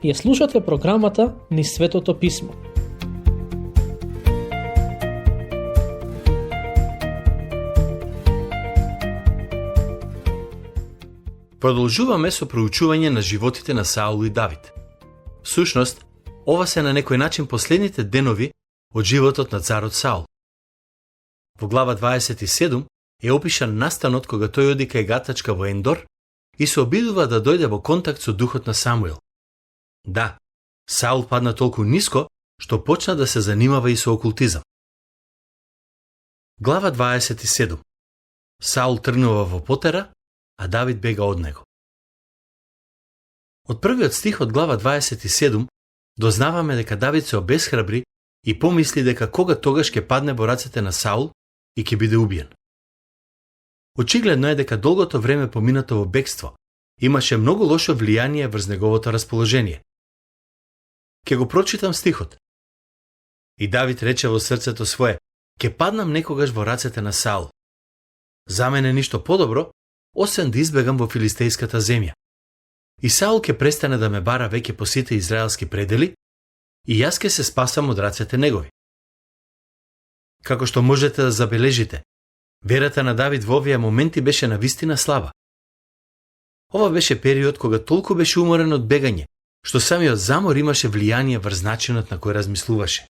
Ја слушате програмата Низ Светото Писмо. Продолжуваме со проучување на животите на Саул и Давид. Всушност, ова се на некој начин последните денови од животот на царот Саул. Во глава 27 е опишан настанот кога тој оди кај гатачка во Ендор и се обидува да дојде во контакт со духот на Самуил. Да, Саул падна толку ниско, што почна да се занимава и со окултизам. Глава 27. Саул тргнува во потера, а Давид бега од него. Од првиот стих од глава 27 дознаваме дека Давид се обесхрабри и помисли дека кога тогаш ќе падне во рацете на Саул и ќе биде убиен. Очигледно е дека долгото време поминато во бегство имаше многу лошо влијание врз неговото расположение. Ке го прочитам стихот. И Давид рече во срцето свое: ќе паднам некогаш во рацете на Саул. За мене ништо подобро, освен да избегам во филистејската земја. И Саул ќе престане да ме бара веќе по сите израелски предели, и јас ќе се спасам од рацете негови. Како што можете да забележите, верата на Давид во овие моменти беше навистина слаба. Ова беше период кога толку беше уморен од бегање, што самиот замор имаше влијание врз начинот на кој размислуваше.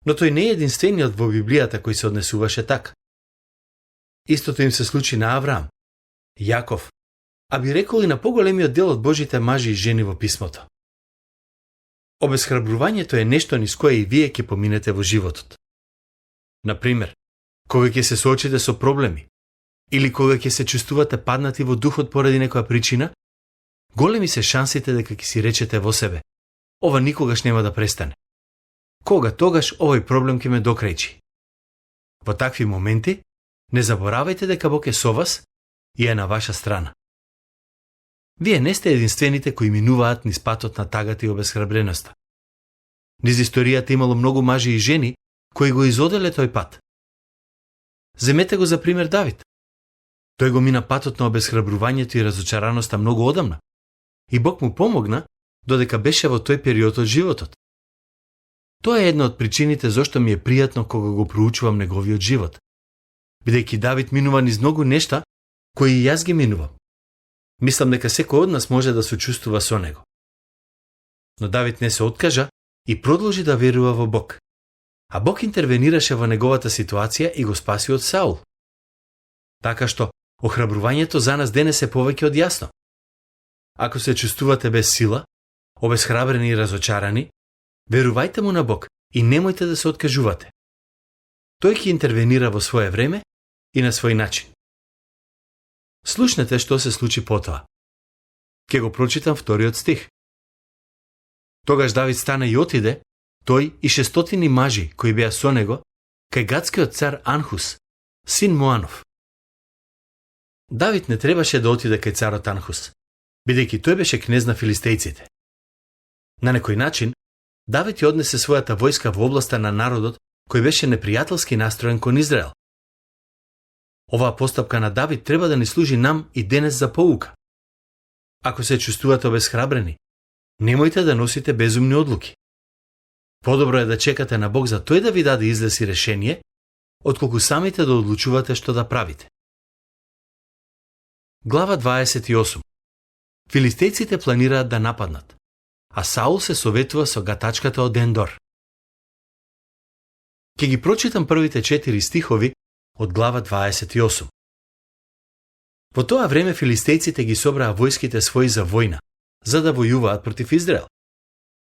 Но тој не е единствениот во Библијата кој се однесуваше така. Истото им се случи на Авраам, Јаков, а би рекол и на поголемиот дел од Божите мажи и жени во писмото. Обесхрабрувањето е нешто низ кое и вие ќе поминете во животот. Например, кога ќе се соочите со проблеми, или кога ќе се чувствувате паднати во духот поради некоја причина, големи се шансите дека ќе си речете во себе: ова никогаш нема да престане. Кога тогаш овој проблем ќе ме докрајчи? Во такви моменти, не заборавајте дека Бог е со вас и е на ваша страна. Вие не сте единствените кои минуваат низ патот на тагата и обесхрабреноста. Низ историјата имало многу мажи и жени кои го изоделе тој пат. Земете го за пример Давид. Тој го мина патот на обесхрабрувањето и разочараноста многу одамна, и Бог му помогна додека беше во тој период од животот. Тоа е една од причините зошто ми е пријатно кога го проучувам неговиот живот, бидејќи Давид минува низ многу нешта кои и јас ги минувам. Мислам дека секој од нас може да се чувствува со него. Но Давид не се откажа и продолжи да верува во Бог. А Бог интервенираше во неговата ситуација и го спаси од Саул. Така што, охрабрувањето за нас денес е повеќе од јасно. Ако се чувствувате без сила, обесхрабрени и разочарани, верувајте му на Бог и немојте да се откажувате. Тој ќе интервенира во свое време и на свој начин. Слушнете што се случи потоа. Ке го прочитам вториот стих. Тогаш Давид стана и отиде, тој и 600 мажи кои беа со него, кај гатскиот цар Анхус, син Моанов. Давид не требаше да отиде кај царот Анхус, бидејќи тој беше кнез на филистејците. На некој начин, Давид ја однесе својата војска во областа на народот кој беше непријателски настроен кон Израел. Оваа постапка на Давид треба да ни служи нам и денес за поука. Ако се чувствувате обесхрабрени, немојте да носите безумни одлуки. Подобро е да чекате на Бог за тој да ви даде излез и решение, отколку самите да одлучувате што да правите. Глава 28. Филистејците планираат да нападнат, а Саул се советува со гатачката од Ендор. Ке ги прочитам првите 4 стихови од глава 28. Во тоа време филистејците ги собраа војските своји за војна, за да војуваат против Израел.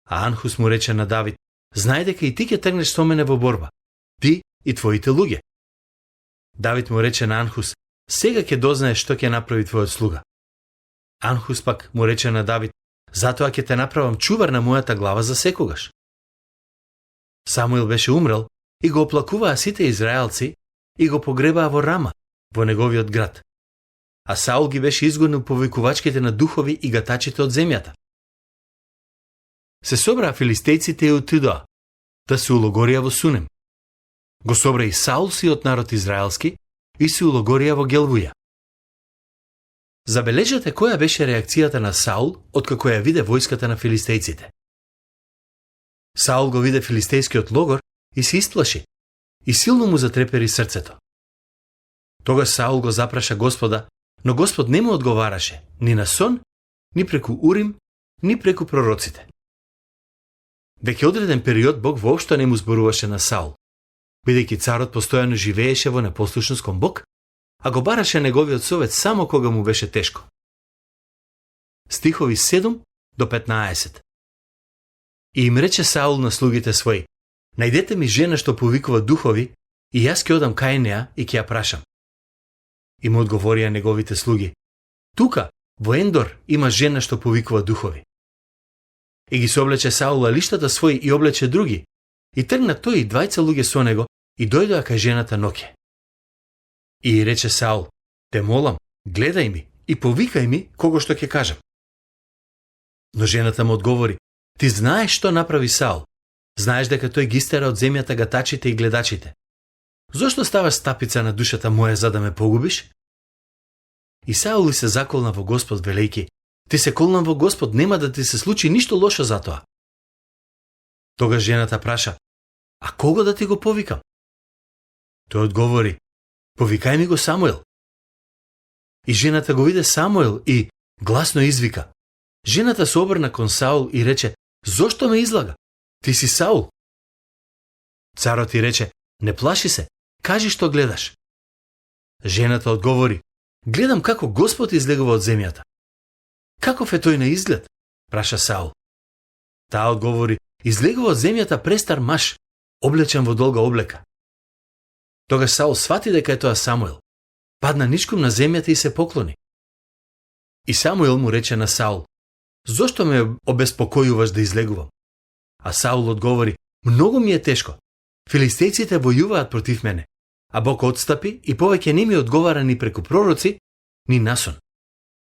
А Анхус му рече на Давид: знај дека и ти ќе тргнеш со мене во борба, ти и твоите луѓе. Давид му рече на Анхус: сега ќе дознаеш што ќе направи твојот слуга. Анхус пак му рече на Давид: затоа ќе те направам чувар на мојата глава за секогаш. Самуил беше умрел и го оплакуваа сите израелци и го погребаа во Рама, во неговиот град. А Саул ги беше изгонил повикувачките на духови и гатачите од земјата. Се собраа филистејците и отидоа да се улогорија во Сунем. Го собра и Саул сиот народ израелски и се улогорија во Гелвуја. Забележете која беше реакцијата на Саул откако ја виде војската на филистејците. Саул го виде филистејскиот логор и се исплаши, и силно му затрепери срцето. Тогаш Саул го запраша Господа, но Господ не му одговараше ни на сон, ни преку Урим, ни преку пророците. Веќе одреден период Бог воопшто не му зборуваше на Саул, бидејќи царот постојано живееше во непослушност кон Бог, а го бараше неговиот совет само кога му беше тешко. Стихови 7 до 15. И им рече Саул на слугите своји: најдете ми жена што повикува духови, и јас ќе одам кај неа и ќе ја прашам. И му одговорија неговите слуги: тука, во Ендор, има жена што повикува духови. И ги соблече Саул лиштата своји и облече други, и тргна тој и двајца луѓе со него и дојдоа кај жената ноќе. И рече Саул: те молам, гледај ми и повикај ми кого што ќе кажам. Но жената му одговори: ти знаеш што направи Саул. Знаеш дека тој ги истера од земјата гатачите и гледачите. Зошто ставаш стапица на душата моја за да ме погубиш? И Саул се заколна во Господ велејки: ти се колнам во Господ, нема да ти се случи ништо лошо за тоа. Тогаш жената праша: а кого да ти го повикам? Тој одговори: повикај ми го Самуил. И жената го виде Самуил и гласно извика. Жената се обрна кон Саул и рече: зошто ме излага? Ти си Саул. Царот и рече: не плаши се, кажи што гледаш. Жената одговори: гледам како Господ излегува од земјата. Каков е тој на изглед? Праша Саул. Таа одговори: излегува од земјата престар маж, облечен во долга облека. Тогаш Саул свати дека е тоа Самуил. Падна ничком на земјата и се поклони. И Самуил му рече на Саул: зошто ме обеспокојуваш да излегувам? А Саул одговори: многу ми е тешко. Филистејците војуваат против мене, а Бог отстапи и повеќе не ми одговара ни преку пророци, ни насон.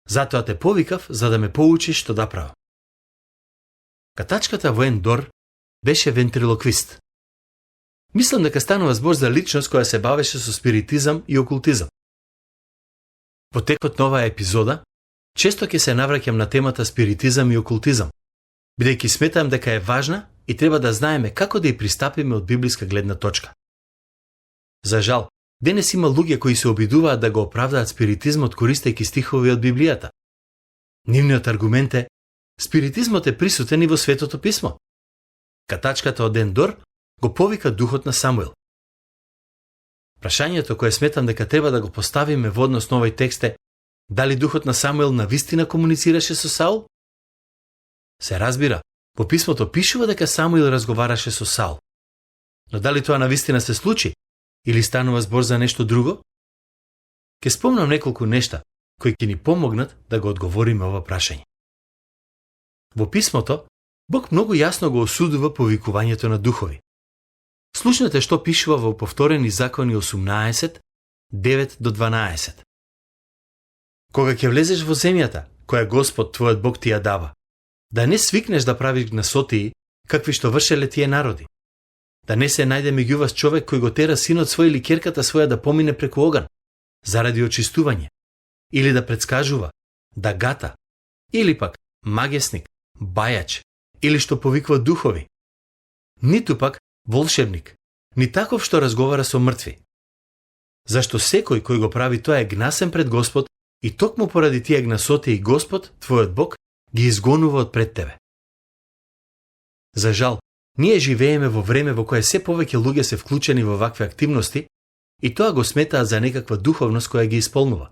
Затоа те повикав за да ме поучиш што да правам. Катачката во Ендор беше вентрилоквист. Мислам дека станува збор за личност која се бавеше со спиритизам и окултизам. Во текот на оваа епизода, често ќе се навраќам на темата спиритизам и окултизам, бидејќи сметам дека е важна и треба да знаеме како да ја пристапиме од библиска гледна точка. За жал, денес има луѓе кои се обидуваат да го оправдаат спиритизмот користејќи стихови од Библијата. Нивниот аргумент е: спиритизмот е присутен и во Светото писмо. Катачката од Ендор го повика духот на Самуил. Прашањето кое сметам дека треба да го поставиме во однос на овој текст е: дали духот на Самуил навистина комуницираше со Саул? Се разбира, во писмото пишува дека Самуил разговараше со Саул. Но дали тоа навистина се случи или станува збор за нешто друго? Ке спомнам неколку нешта кои ќе ни помогнат да го одговориме ова прашање. Во писмото Бог многу јасно го осудува повикувањето на духови. Слушнете што пишува во Повторени закони 18, 9 до 12. Кога ќе влезеш во земјата, која Господ твојот Бог ти ја дава, да не свикнеш да правиш гнасотии, какви што вршеле тие народи. Да не се најде меѓу вас човек кој го тера синот свој или ќерката своја да помине преку оган, заради очистување, или да предскажува, да гата, или пак магесник, бајач, или што повикува духови. Ниту пак волшебник, ни таков што разговара со мртви. Зашто секој кој го прави тоа е гнасен пред Господ и токму поради тие гнасоти и Господ, твојот Бог, ги изгонува од пред тебе. За жал, ние живееме во време во кое се повеќе луѓе се вклучени во вакви активности и тоа го сметаат за некаква духовност која ги исполнува.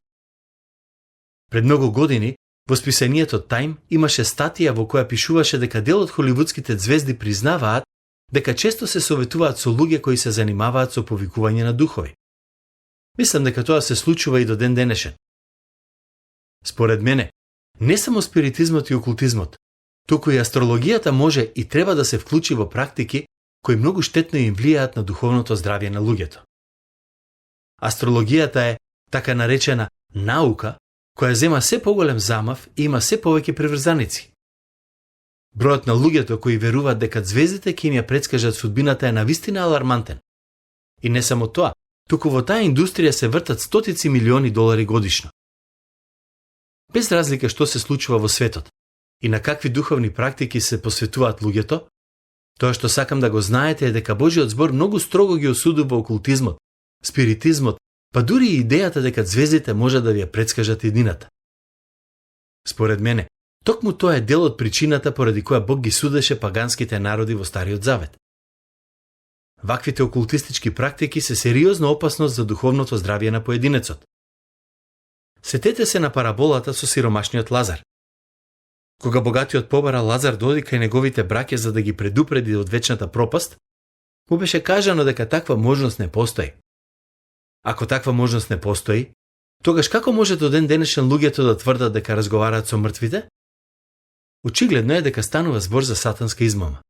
Пред многу години, во списанието Time имаше статија во која пишуваше дека дел од холивудските звезди признаваат дека често се советуваат со луѓе кои се занимаваат со повикување на духови. Мислам дека тоа се случува и до ден денешен. Според мене, не само спиритизмот и окултизмот, туку и астрологијата може и треба да се вклучи во практики кои многу штетно им влијаат на духовното здравје на луѓето. Астрологијата е така наречена наука која зема се поголем замав и има се повеќе приврзаници. Бројот на луѓето кои веруваат дека звездите ќе им ја предскажат судбината е навистина алармантен. И не само тоа, туку во таа индустрија се вртат стотици милиони долари годишно. Без разлика што се случува во светот и на какви духовни практики се посветуваат луѓето, тоа што сакам да го знаете е дека Божиот збор многу строго ги осудува окултизмот, спиритизмот, па дури и идејата дека звездите може да ви ја претскажат иднината. Според мене, токму тоа е дел од причината поради која Бог ги судеше паганските народи во Стариот Завет. Ваквите окултистички практики се сериозна опасност за духовното здравје на поединецот. Сетете се на параболата со сиромашниот Лазар. Кога богатиот побара Лазар доди кај неговите браќа за да ги предупреди од вечната пропаст, му беше кажано дека таква можност не постои. Ако таква можност не постои, тогаш како може до ден денешен луѓето да тврдат дека разговараат со мртвите? Очигледно е дека станува збор за сатанска измама.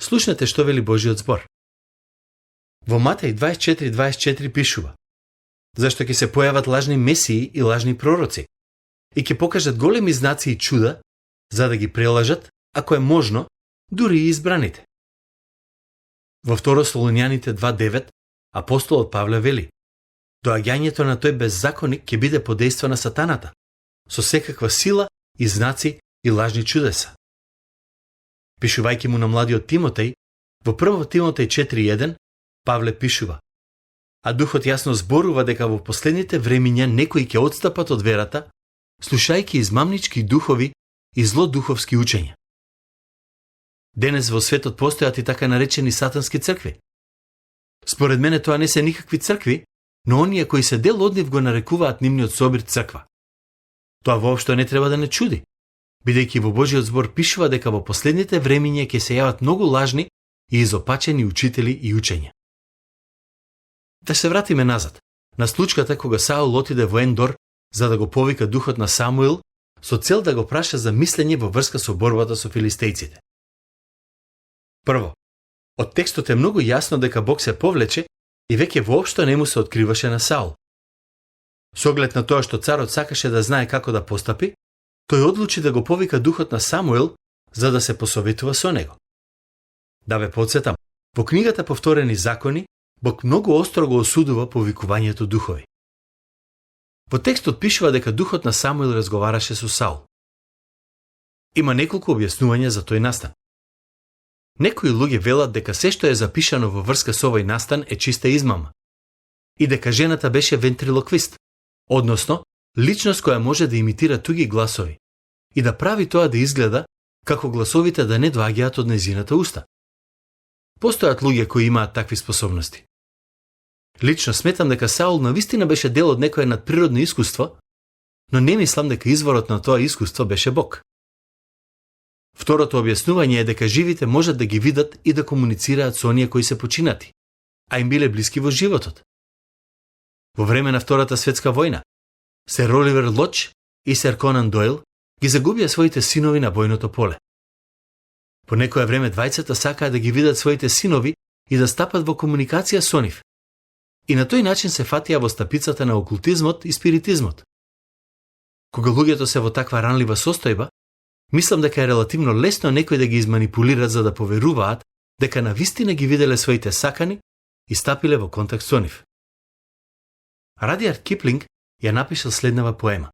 Слушнете што вели Божиот збор. Во Матеј 24:24 пишува: зашто ќе се појават лажни месии и лажни пророци и ќе покажат големи знаци и чуда, за да ги прелажат, ако е можно, дури и избраните. Во 2 Солуњаните 2:9 апостолот Павле вели: доаѓањето на тој беззаконик ќе биде подејство на сатаната, со секаква сила и знаци и лажни чудеса. Пишувајќи му на младиот Тимотеј, во 1 Тимотеј 4:1, Павле пишува: а Духот јасно зборува дека во последните времиња некои ќе отстапат од верата, слушајќи измамнички духови и злодуховски учења. Денес во светот постојат и така наречени сатански цркви. Според мене тоа не се никакви цркви, но оние кои се дел од нив го нарекуваат нивниот собир црква. Тоа воопшто не треба да не чуди, бидејќи во Божиот збор пишува дека во последните времиња ќе се јават многу лажни и изопачени учители и учења. Да се вратиме назад, на случката кога Саул отиде во Ендор за да го повика духот на Самуил со цел да го праша за мислење во врска со борбата со филистејците. Прво, од текстот е многу јасно дека Бог се повлече и веќе воопшто не му се откриваше на Саул. Со оглед на тоа што царот сакаше да знае како да постапи, тој одлучи да го повика духот на Самуил за да се посоветува со него. Да ве потсетам, во книгата Повторени закони, Бог многу остро го осудува повикувањето духови. Во текстот пишува дека духот на Самуил разговараше со Саул. Има неколку објаснувања за тој настан. Некои луѓе велат дека се што е запишано во врска со овој настан е чиста измама и дека жената беше вентрилоквист, односно личност која може да имитира туги гласови и да прави тоа да изгледа како гласовите да не доаѓаат од нејзината уста. Постојат луѓе кои имаат такви способности. Лично сметам дека Саул навистина беше дел од некое надприродно искуство, но не мислам дека изворот на тоа искуство беше Бог. Второто објаснување е дека живите можат да ги видат и да комуницираат со оние кои се починати, а им биле блиски во животот. Во време на Втората светска војна, сер Оливер Лодж и сер Конан Дойл ги загубија своите синови на бојното поле. По некое време двајцата сакаа да ги видат своите синови и да стапат во комуникација со нив. И на тој начин се фатија во стапицата на окултизмот и спиритизмот. Кога луѓето се во таква ранлива состојба, мислам дека е релативно лесно некој да ги изманипулира за да поверуваат дека навистина ги виделе своите сакани и стапиле во контакт со нив. Радијард Киплинг ја напишал следнава поема.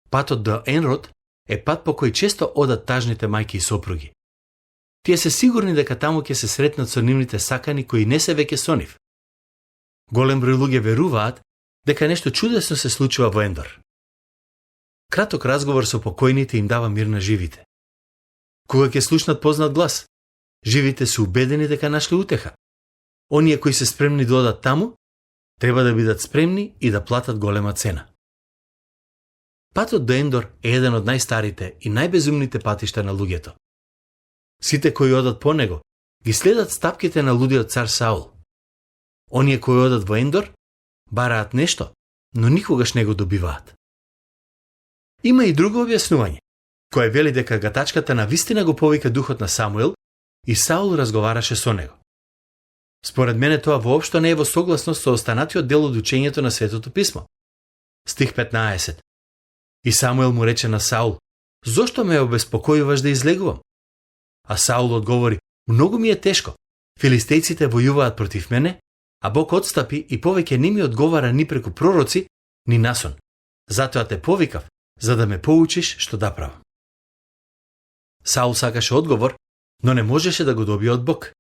Патот до Енрод е пат по кој често одат тажните мајки и сопруги. Тие се сигурни дека таму ќе се сретнат со нивните сакани кои не се веќе со нив. Голем број луѓе веруваат дека нешто чудесно се случува во Ендор. Краток разговор со покојните им дава мир на живите. Кога ќе слушнат познат глас, живите се убедени дека нашле утеха. Оние кои се спремни да одат таму, треба да бидат спремни и да платат голема цена. Патот до Ендор е еден од најстарите и најбезумните патишта на луѓето. Сите кои одат по него ги следат стапките на лудиот цар Саул. Оние кои одат во Ендор бараат нешто, но никогаш не го добиваат. Има и друго објаснување, кое вели дека гатачката на вистина го повика духот на Самуил и Саул разговараше со него. Според мене тоа воопшто не е во согласност со останатиот дел од учењето на Светото писмо. Стих 15. И Самуил му рече на Саул: зошто ме обеспокојуваш да излегувам? А Саул одговори: многу ми е тешко. Филистејците војуваат против мене, а Бог отстапи и повеќе не ми одговара ни преку пророци, ни насон. Затоа те повикав, за да ме поучиш што да правам. Саул сакаше одговор, но не можеше да го добие од Бог.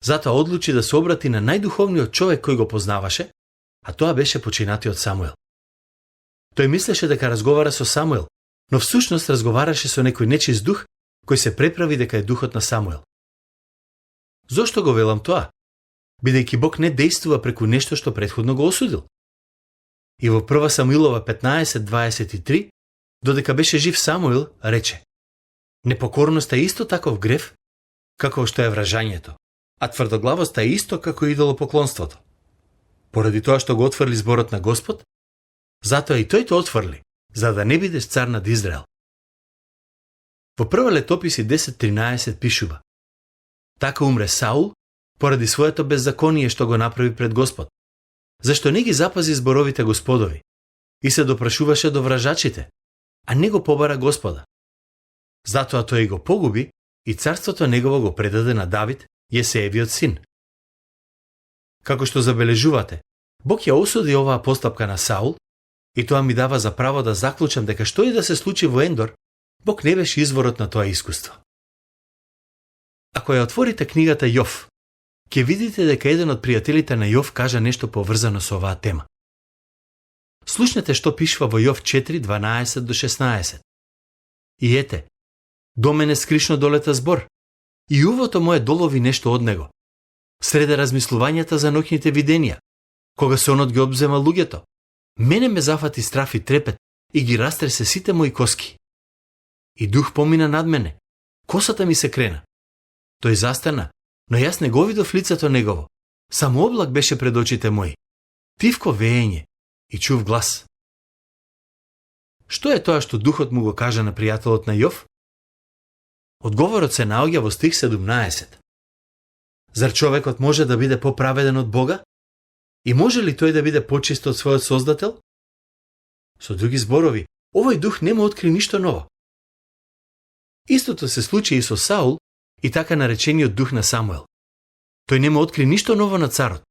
Затоа одлучи да се обрати на најдуховниот човек кој го познаваше, а тоа беше починатиот Самуел. Тој мислеше дека разговара со Самуел, но всушност разговараше со некој нечист дух кој се преправи дека е духот на Самуел. Зошто го велам тоа? Бидејќи Бог не действува преку нешто што претходно го осудил. И во 1 Самуилова 15:23, додека беше жив Самуил, рече: непокорноста е исто таков грев, како што е вражањето, а тврдоглавоста е исто како идолопоклонството. Поради тоа што го отфрли зборот на Господ, затоа и тој те отфрли, за да не бидеш цар над Израел. Во 1 Летописи 10:13 пишува: така умре Саул поради своето беззаконие што го направи пред Господ, зашто не ги запази зборовите Господови и се допрашуваше до вражачите, а не го побара Господа. Затоа тој го погуби и царството негово го предаде на Давид, Јесеевиот син. Како што забележувате, Бог ја осуди оваа постапка на Саул и тоа ми дава за право да заклучам дека што и да се случи во Ендор, Бог не беше изворот на тоа искуство. Ако ја отворите книгата Јов, ќе видите дека еден од пријателите на Јов кажа нешто поврзано со оваа тема. Слушнете што пишува во Јов 4:12-16. И ете, до мене скришно долета збор, и увото мое долови нешто од него. Среде размислувањата за ноќните виденија, кога сонот ги обзема луѓето, мене ме зафати страф и трепет и ги растресе сите мои коски. И дух помина над мене, косата ми се крена. Тој застана, но јас не го видов лицето негово. Само облак беше пред очите мои. Тивко веење и чув глас. Што е тоа што духот му го кажа на пријателот на Јов? Одговорот се наоѓа во стих 17. Зар човекот може да биде поправеден од Бога? И може ли тој да биде почист од својот Создател? Со други зборови, овој дух не му откри ништо ново. Истото се случи и со Саул и така наречениот дух на Самуел. Тој не му откри ништо ново на царот,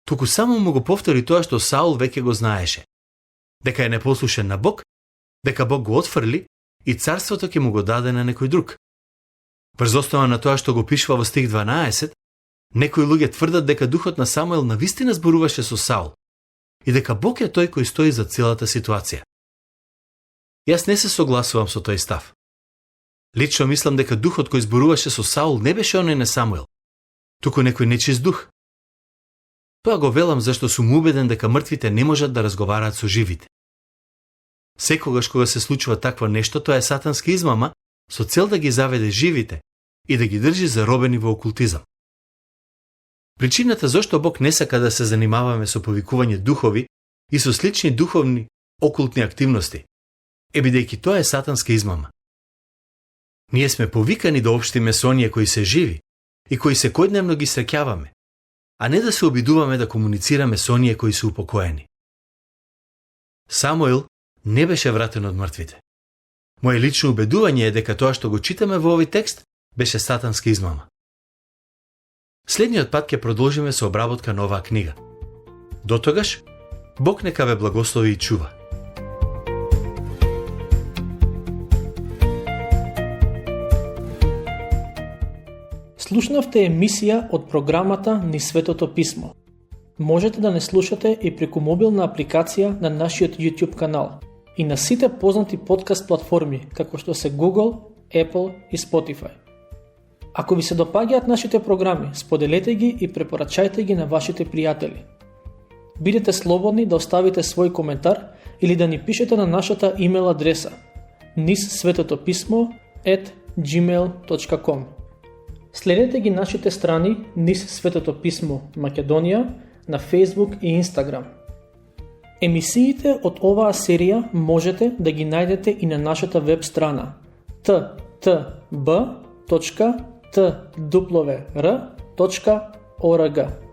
туку само му го повтори тоа што Саул веќе го знаеше. Дека е непослушен на Бог, дека Бог го отфрли и царството ќе му го даде на некој друг. Врз основа на тоа што го пишува во стих 12, некои луѓе тврдат дека духот на Самуел навистина зборуваше со Саул и дека Бог е тој кој стои за целата ситуација. Јас не се согласувам со тој став. Лично мислам дека духот кој зборуваше со Саул не беше оној на Самуел, туку некој нечист дух. Тоа го велам зашто сум убеден дека мртвите не можат да разговараат со живите. Секогаш кога се случува такво нешто, тоа е сатанска измама со цел да ги заведе живите и да ги држи заробени во окултизам. Причината зашто Бог не сака да се занимаваме со повикување духови и со слични духовни окултни активности е бидејќи тоа е сатанска измама. Ние сме повикани да општиме со оние кои се живи и кои секојдневно ги среќаваме, а не да се обидуваме да комуницираме со оние кои се упокоени. Самуил не беше вратен од мртвите. Моje лично убедување е дека тоа што го читаме во овој текст беше сатанска измама. Следниот пат ќе продолжиме со обработка на оваа книга. Дотогаш, Бог нека ве благослови и чува. Слушнавте емисија од програмата Низ Светото Писмо. Можете да не слушате и преку мобилна апликација на нашиот YouTube канал и на сите познати подкаст платформи, како што се Google, Apple и Spotify. Ако ви се допаѓаат нашите програми, споделете ги и препорачајте ги на вашите пријатели. Бидете слободни да оставите свој коментар или да ни пишете на нашата имейл адреса nizsvetotopисmo@gmail.com. Следете ги нашите страни Низ Светото Писмо Македонија на Facebook и Instagram. Емисиите од оваа серија можете да ги најдете и на нашата веб страна ttb.twr.org.